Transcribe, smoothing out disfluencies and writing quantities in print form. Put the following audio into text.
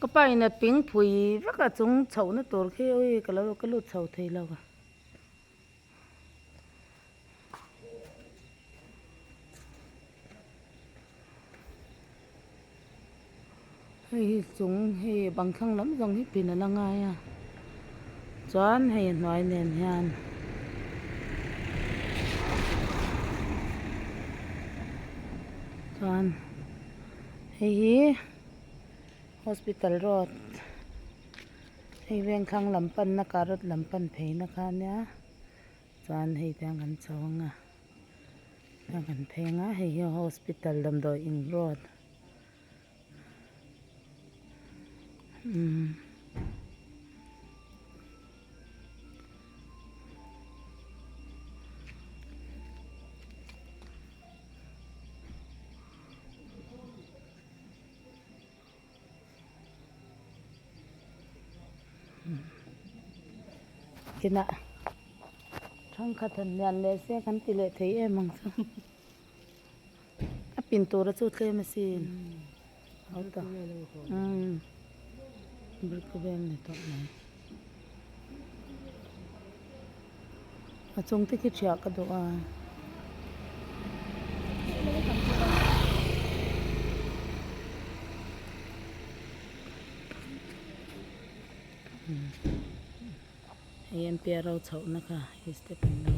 Ka pa in a ping phui vek a chung chhoh na tur khi ui ka lo ka lut chho thei lo a. Hei hi chung hei bang thlang lam zawng hi pin a la ngai a chuan hei a hnuai nen hian chuan hei hi hospital road hei veng thlang lam panna carrot lam pan phei na kha ania chuan hei te hian kan chho ang a kan phei ang a hei hi hospital damdawi in road. Umm kinah thenkhat han lian leh se kan ti leh thei em ang chu. A pin tura chu tlem asin ho ta umm brick vel ni tawh mai a chung te khi thiah ka duh a. Hei MPR ho chhohna kha hei step an lo.